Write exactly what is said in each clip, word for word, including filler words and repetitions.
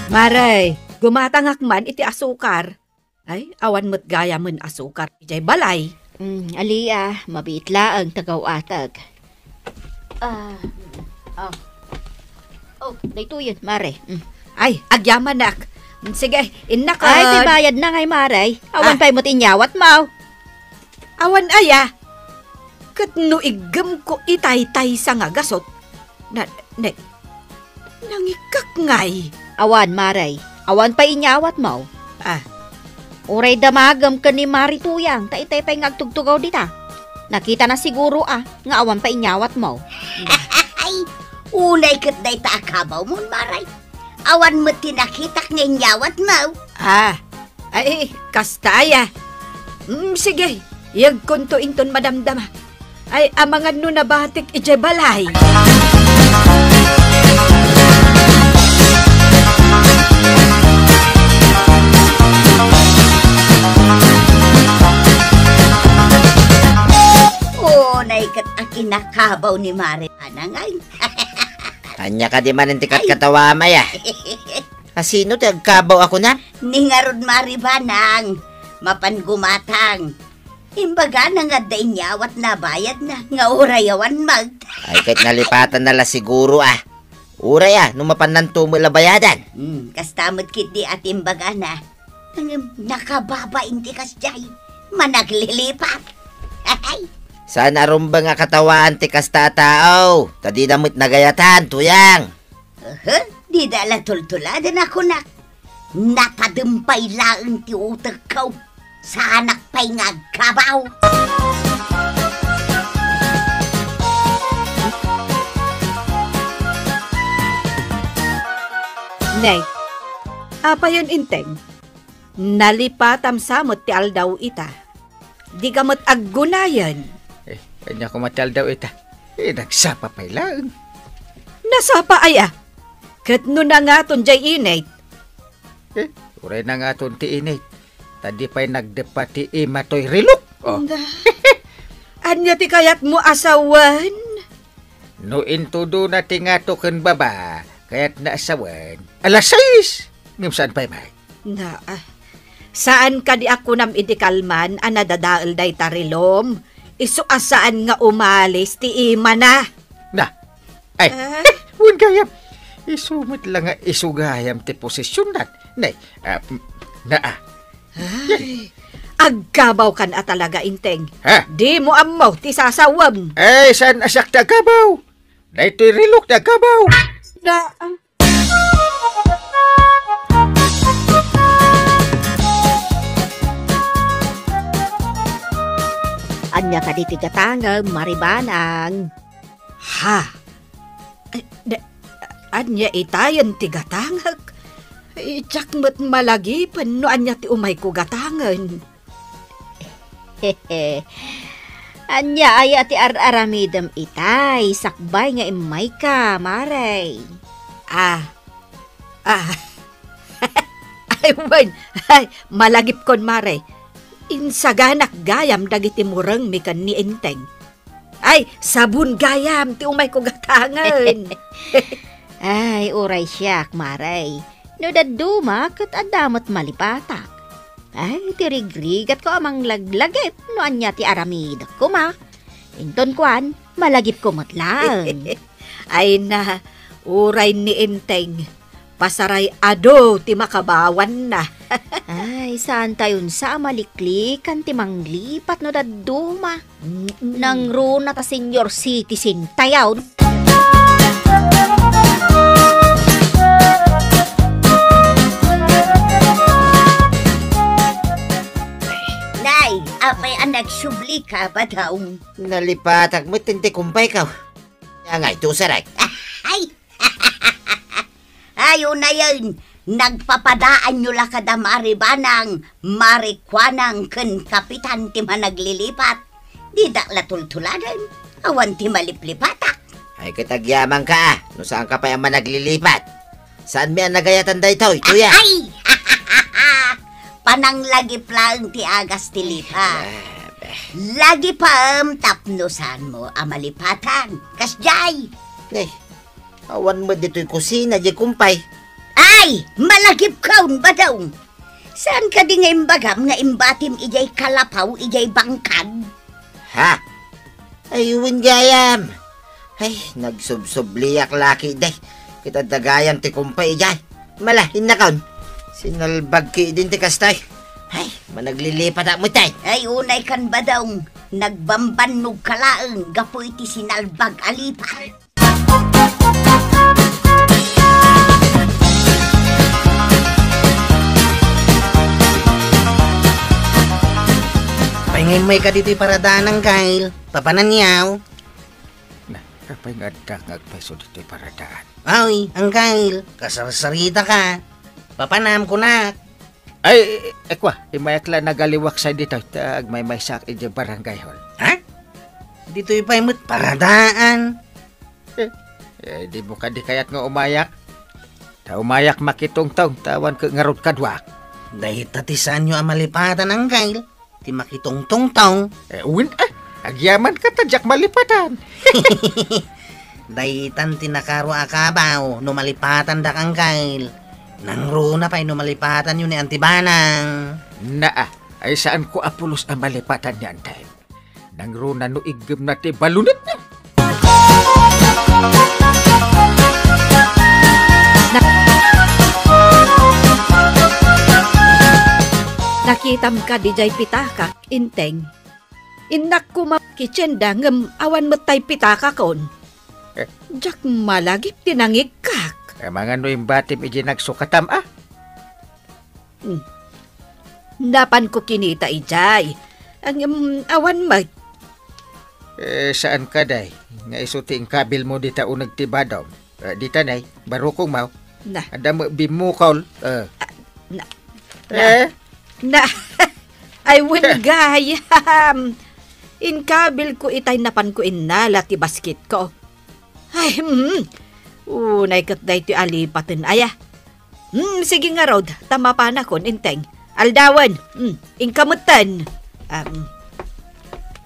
Mare, gumatangak man iti asukar. Ay, awan met gayamen asukar idiay balay. Mm, alia, mabiit laeng ta gaw-atek. Ah, ah. Oh, daytoyen, Mare. Mm. Ay, agyamanak. Mm, sige, innak. Ay, ti bayad na ngay, Mare. Awan Ah. pay met inyawatmo. Awan aya. Ket no iggemko itay taysa nga gasut, na, na, nangikkak ngay. Awan, Mare. Awan pay inyawatmo. Ah. Uray damagem ken ni Mari Tuyang, ta itay pay nga agtugtugaw dita. Nakitana siguro a nga awan pay inyawatmo. Ay, unay ket dayta a kabawmon, Mare. Awan met ti nakitak nga inyawatmo. Ah, ay, kasta aya. Mm, sige, yegkonto inton madamdama. Ay, amangan no nabatik idiay balay. Unay ket a kinakabaw ni Mare Banang ay. Ania kadi manen ti Ay. katkatawaam aya? Asino ti agkabaw a kunam? Ni ngarud Mare Banang, mapan gumatang. Imbagana nga adda inyawatna a bayadna, nga uray awan met. Ay, ket nalipatanna la siguro, ah. Uray, ah, no mapannanto met la bayadan. Hmm, kasta met ketdi a ti imbagana. Ngem nakababain ti kasdiay. Managlilipat. Saan a rumbeng a katawaan ti kasta a tao, ta dida met nagayatan, Tuyang. Aha, dida la tultuladen a kunak. Napadem pay laeng ti utekko. Saanak pay nga agkabaw. Nay, apayen Enteng? Nalipatam sa met ti aldaw ita. Dika met aggunayen. Eh, ania koma ti aldaw ita? Eh, nagsapa pay laeng. Nasapa aya? Ket no nangaton diay init? Eh, uray nangaton ti init. Ta di pay nagdeppa ti ima toy relok. Oh. Anda. Ania ti kayatmo a sawen? No intudona ti ngato ken baba, kayatna a sawen. Alas sais! Ngem saan pay met? Na, ah, saan kadi a kunam idi kalman a nadadael dayta relom? Isu a saan nga umalis ti imana. Na, ay, Ah? Wen gayam. Isu met la nga isu gayam ti posisyonan. Nay, ah, m-, na, ah. Ay, agkabaw kan a talaga, Enteng. Ha? Dimo ammo ti sasawem. Ay, saan a siak ti agkabaw? Daytoy relok ti agkabaw. Na, ah. Ania kadi ti gatangem, Mare Banang? Ha? Eh, da-, ania itayen ti gatangek? Diak met malagipen no ania ti umayko gatangen. Ania aya ti ar-aramidem itay sakbay nga immayka, Mare? Ah, ah, ay, wen, ay, malagipkon, Mare. Insaganak gayam dagiti murengmi ken ni Enteng. Ay, sabon gayam ti umayko gatangen. Ay, uray siak, Mare. No dadduma, ket adda met malipatak. Ay, ti rigrigatko a manglaglagip no ania ti aramidek koma. Inton kuan, malagipko met laeng. Ay na, uray ni Enteng, pasaray adu ti makabawanna. Ay, saan tayon sa a maliklikan ti manglipat no dadduma. Mm-mm. Nangruna ta senior citizen tayon. Nay, apay a nagsubli ka, Badong? Nalipatak met ti kumpay ka. Ania ngay, ti usarek? Ay! Ay, unayen, nagpapadaanyo la kada Mare Banang, Mare Kuanang, ken Kapitan ti managlilipat. Didak la tultuladen, awan ti maliplipatak. Ay, ket agyamanka, ah, no saanka pay a managlilipat. Saanmi a nagayatan daytoy, Tuyang? Ay! Pananglagip laeng ti agas ti lipa. Ah, bah. Lagipem tapno saanmo a malipatan. Kasdiay. Nay, awan met ditoy kusina, diay kumpay. Ah! Ay, malagipkon, Badong. Saan kadi nga imbagam nga imbatim idiay kalapaw idiay bangkag? Ha? Ay, wen gayam. Ay, nagsubsubliak laki, day. Kita dagayam ti kumpay, day. Mala, innakon. Sinalbag ki din ti kastoy. Ay, managlilipat mo, tay. Ay, unay kan Badong. Nagbambannog ka laeng gapu iti sinalbag a lipat. Pay nga immay ka ditoy paradaan, Angkel. Papananyaw? Na, apay nga adda nga agpayso ditoy paradaan? Ay, Angkel, kasarsarita ka. Papanam kunak. Ay, ekwa, immayak la nagaliwak sa ditoy, ta agmaymaysaak idiay barangay hall. Ha? Ditoy pay met paradaan. Eh, eh, di mo kadi kayat nga umayak? Ta umayak makitungtong, ta awan ket ngarud kaduak. Dayta ti saanyo a malipatan, Angkel. Ti makitungtungtong. Eh, wen, eh, agyaman ka ta diak malipatan. Daytan ti nakaro a kabaw no malipatandak, Angkel. Nangruna pay no malipatanyo ni Auntie Banang. Naa, ay saanko a pulos a malipatan ni Auntie. Nangruna no iggemna ti balunetna. Na-, nakitam kadi diay pitakak, Inteng? Innak koma kitchen da ngem awan met tay pitakakon. Eh. Diak malagip ti nangigkak. Amangan no imbatim idi nagsukatam, a? Hmm. Napanko kinita idiay. Ngem awan met. Eh, saan kadi nga isu ti inkabilmo dita uneg ti badom? Eh, dita nay, barukongmo. Na. Adda met bimmukol. Eh. Ah, na. Na. Eh? Na. Ay, wen gayam. Inkabilko itay napanko innala ti basketko. Ay, hmm. Unay ket daytoy a lipaten aya. Hmm, sige ngarud, ta mapanakon, Inteng. Aldawen, hmm, inka metten. Um.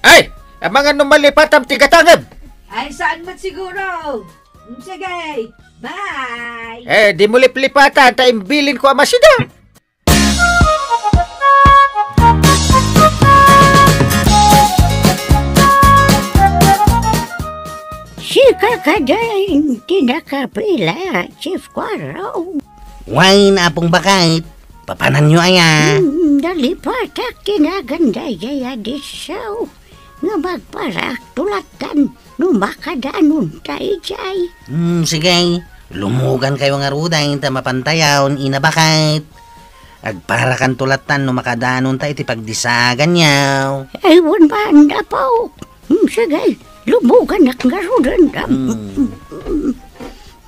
Ay, amangan no malipatam ti gatangem. Ay, saan met siguro? Hmm, sige, bye. Eh, di mo liplipatan, ta imbilinko a masida. Sika kadi ti nakapila, Chief Kuarong? Wen, Apong Bakit, papananyo aya? Hmm, nalipatak ti nagan daydiay a disso nga magparak tulatan no makadanonta idiay. Hmm, sige. Lumugankayo ngaruden ta mapantayon, Ina Bakit. Agparakan tulatan no makadanonta iti pagdisaganyo. Ay, wen man, Apo. Hmm, sige. Lumuganak ngaruden. Hmm.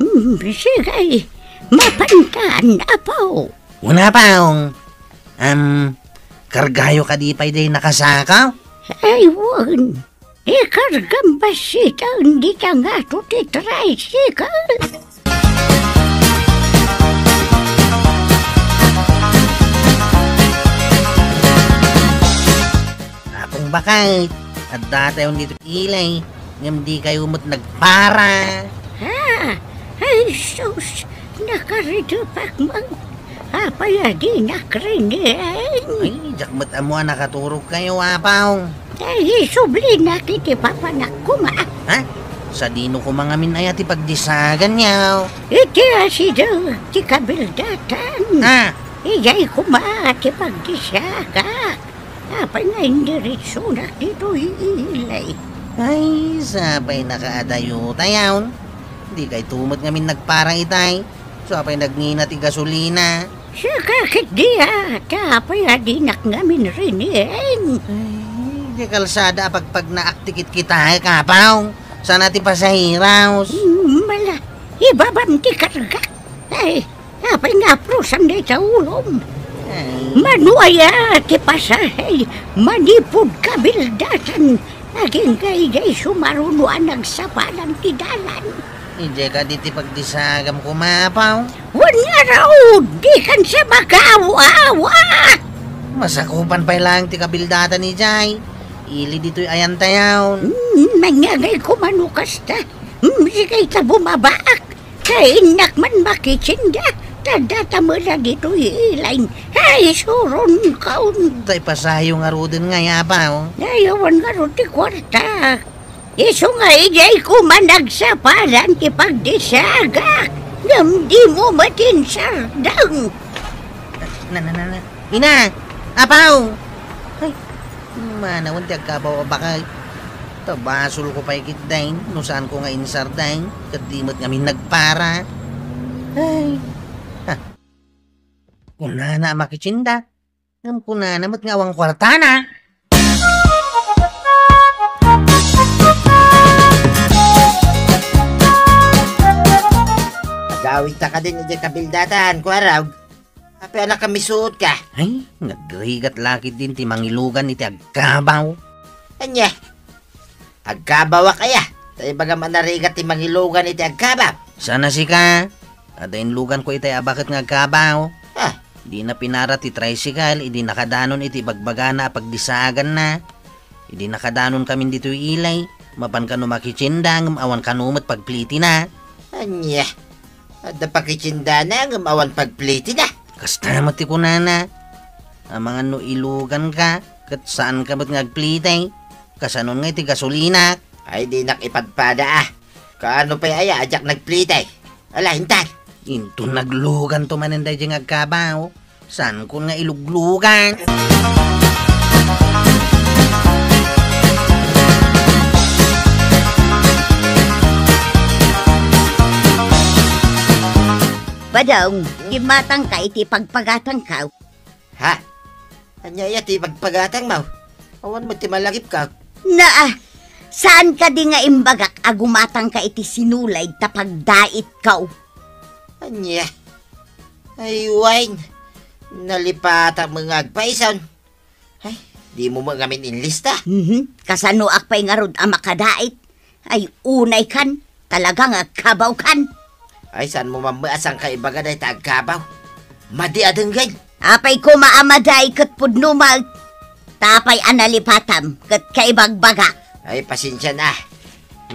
Hmm, sige. Mapantan, Apo. Wen, Apong. Am, kargayo kadi pay diay nakasaka? Ay, wen. Ikargam bassiten dita ngato ti tricycle. Apong Bakit, addatayon ditoy ili, ngem dikayo met nagpara. Ha? Ay, sus! Nakaridepak man. Apay a dinak rinieng? Ay, diak met ammo a nakaturogkayo, Apong. Ay, isublinak iti papanak koma. Ha? Sadino koma ngamin aya ti pagdisaganyo? Iti asideg ti kabildatan. Ah. Idiay koma ti pagdisagak. Apay nga indiretsonak ditoy ili? Ay, sapay nakaadayotayon. Dikayto met ngamin nagpara itay. Sapay nagngina ti gasolina. Saka ketdi a, ta apay a dinak ngamin rinieng? Ay, di kalsada a pagpagnaak ti kitkitaek, Apong. Sana ti pasaheros. Mm, mala, ibabam ti kargak. Ay, apay nga aprusan dayta ulom? Ay. Mano aya ti pasahe manipud kabildatan agingga idiay sumaruno a nagsapalan ti dalan? Idiay kadi ti pagdisagam koma, Apong? Wen ngarud, dikan sa makaaw-awa! Masakupan pay laeng ti kabildatan idiay. Ili ditoy ayantayon. Hmm, nangngegay koma no kasta. Hmm, sige ta bumabaak. Kainnak man makitinda. Ta data met la ditoy ilay. Ay, suron kaon. Tay pasayo ngaruden nga, Abaw. Ay, awan ngarud ti kuarta. Isu nga idiay koma nagsapalan ti pagdisagak. Ngem dimo met insardeng. Na, na, na, na. Ina! Apaw! Ay, manawen ti agkabaw a bakay. Ta basolko pay ketdin no saanko nga insardeng, ket di met ngamin nagpara. Ay, ha. Kunana a makitienda, ngem kunana met nga awan kuartana. Agawidta kadin idiay kabildatan, Kuarog. Apay a nakamisuotka? Ay, nagrigat la ketdin ti mangilugan iti agkabaw. Ania? Agkabawak aya? Ta ibagam a narigat ti mangilugan iti agkabaw. Saan a sika? Adda inluganko itay a baket nga agkabaw. Ah. Dina pinara ti tricycle idi nakadanon iti bagbagana a pagdisaganna. Idi nakadanonkamin ditoy ilay, mapan kano makitienda ngem awan kano met pagplitina. Ania? Adda pakitiendana ngem awan pagplitina. Kasta met ti kunana. Amangan no iluganka, ket saanka met nga agpliti. Kasanon nga iti gasolinak? Ay, dinak ipadpada, a. Kaano pay aya a diak nagpliti? Ala, intan. Inton nagluganto manen daydiay nga agkabaw, saankon nga iluglugan. Badong, gimmatangka iti pagpagatangko. Ha? Ania aya ti pagpagatangmo? Awan met ti malagipko. Naa, saan kadi nga imbagak a gumatangka iti sinulay ta pagdaitko? Ania? Ay, wen, nalipatam nga agpayson. Ay, dimo met ngamin inlista. Mhm. Kasanoak pay ngarud a makadait? Ay, unaykan, talaga nga agkabawkan. Ay, saanmo man met a saanka ibaga dayta agkabaw? Madi a denggen. Apay koma a madi ket pudno met. Ta apay a nalipatam ket kaibagbagak? Ay, pasensian a.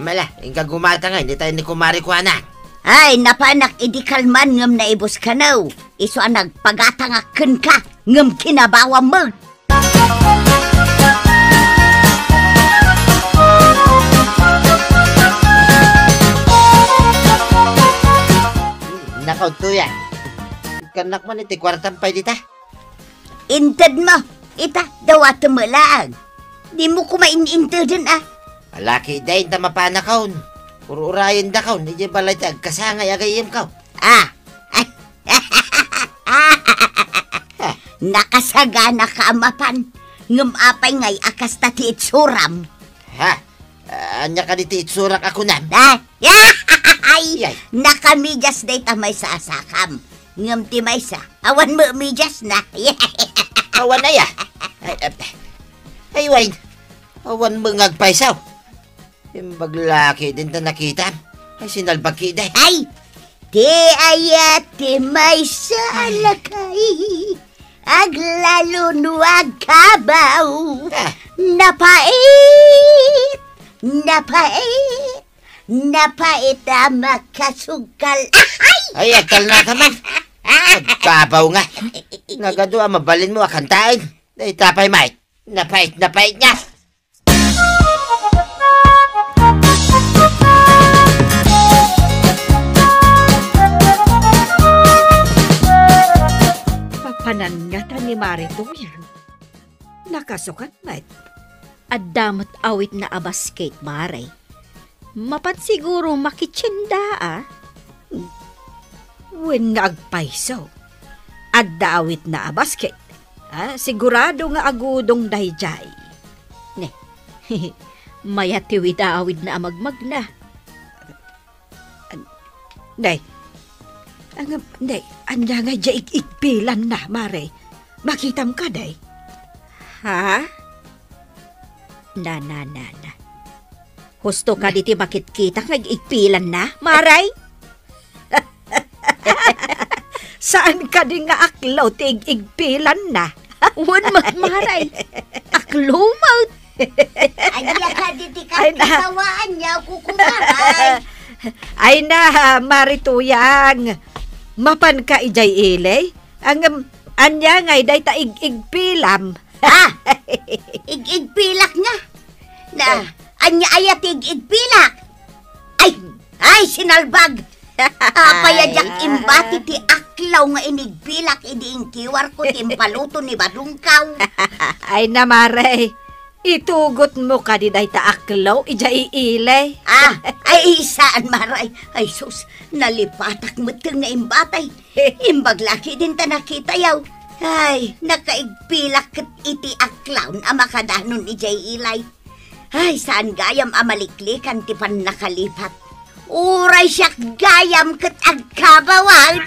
Mala, inka gumatang ngay, dita ni Kumare Kuana. Ay, napanak idi kalman ngem naibus kano. Isu a nagpagatangak kenka, ngem kinabawam met. Nakaw, Tuya. Kanak man iti kuartam pay dita. Intedmo. Ita, dawatem met laeng. Dimo koma in-inteden, a. Alaki, dayta mapanakon. Ur-urayendakon, idiay balay ti agkasangay a gayyemko. Ah. Nakasaganaka a mapan. Ngem apay ngay a kasta ti itsuram? Ha? Ania kadi ti itsurak a kunam? Ah? Ay, Yay. Nakamidias dayta maysa a sakam. Ngem ti maysa, awan met midiasna. Awan aya? Ay, ay, ay, wen. Awan met nga agpayso. Imbag la ketdin ta nakitam. Ay, sinalbag ketdi. Ay! Ti ayat ti maysa a lakay, aglalo no agkabaw. Ah. Napait! Napait! Napait a makasukal. Ay! Ay, agkalnaka man. Agkabaw nga. Nagadu a mabalinmo a kantaen. Dayta pay met. Napait, napait nga. Papanan ngata ni Mare Tuyang. Nakasukat met. Adda met awitna a basket, Mare. Mapan siguro makitienda, a? Wenno agpayso. Adda awitna a basket. Ah, sigurado nga agudong daydiay. Ne. Mayat ti awidawidna a magmagna. An-, day. Ang, day, ania nga diay ig-igpilanna, Mare? Makitam kadi? Ha? Na, na, na, na. Husto kadi ti makitkitak nga ig-igpilanna, Mare? Saan kadi nga aklo ti ig-igpilanna? Wen met, Mare. Aklo met. Ania kadi ti Ay, na. Kakitawaanna, kukumaray? Ay na, Mare Tuyang. Mapanka idiay ili? Ngem, ania ngay dayta ig-igpilam? Ah! Ig-igpilak nga? Na, ania aya ti ig-igpilak? Ay! Ay, sinalbag! Apay a diak imbati ti aklaw nga inigpilak idi inkiwarko ti impaluto ni Badungkaw? Ay na, Mare, itugotmo kadi dayta aklaw idiay ili? Ah, ay, saan, Mare. Ay, sus, nalipatak metten nga imbati. Imbag la ketdin ta nakitayo. Ay, nakaigpilak ket iti aklaw a makadanon idiay ili. Ay, saan gayam a maliklikan ti pannakalipat. Uray siak gayam ket agkabawag.